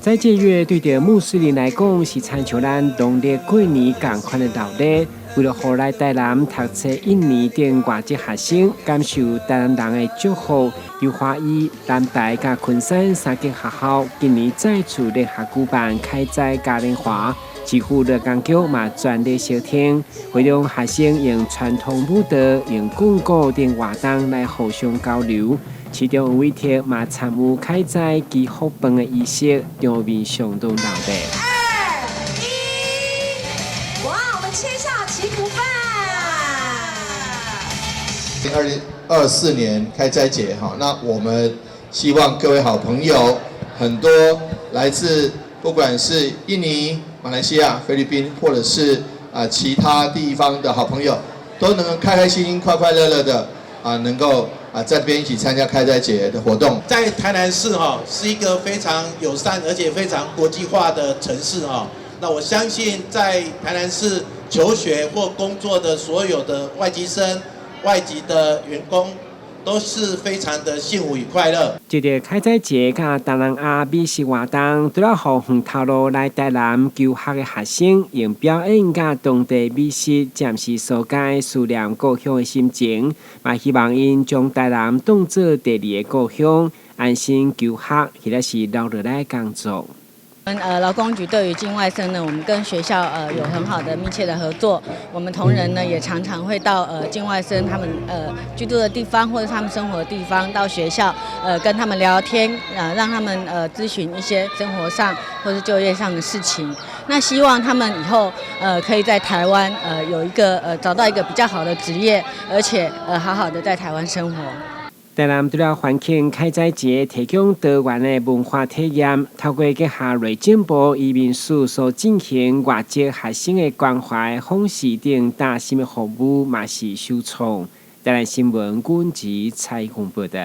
齋節月對著穆斯林來講是親像咱農曆過年仝款的鬧熱。為了予來台南讀冊印尼等外籍學生感受台南人的祝福，由華醫、南台佮昆山三間學校今年再次聯合舉辦開齋嘉年華，市府勞工局嘛全力相挺，會讓學生用傳統舞蹈、用講古等活動來互相交流。市長委託嘛參與開齋祈福飯的儀式，場面相當熱鬧。二一，哇！我們切下祈福飯。2024年開齋節哈，那我們希望各位好朋友，很多來自不管是印尼、馬來西亞、菲律賓，或者是其他地方的好朋友，都能開開心心、快快樂樂的能夠在這邊一起參加開齋節的活動。在台南市哈，是一個非常友善而且非常國際化的城市哈。那我相信在台南市求學或工作的所有的外籍生、外籍的員工，都是非常的幸福與快樂。這個開齋節佮東南亞美食活動，除了予遠頭路來台南求學的學生用表演佮當地美食暫時紓解思念故鄉的心情，嘛希望𪜶將台南當做第二个故鄉，安心求學，或者是留落來工作。勞工局對於境外生呢，我們跟學校有很好的密切的合作。我們同仁呢也常常會到境外生他們居住的地方或者他們生活的地方，到學校跟他們聊天，讓他們諮詢一些生活上或是就業上的事情。那希望他們以後可以在台灣有一個找到一個比較好的職業，而且好好的在台灣生活。台南除了歡慶開齋節，提供多元的文化體驗，透過結合內政部移民署所進行外籍學生的關懷、訪視等貼心的服務，嘛是首創。台南新聞阮吉采訪報導。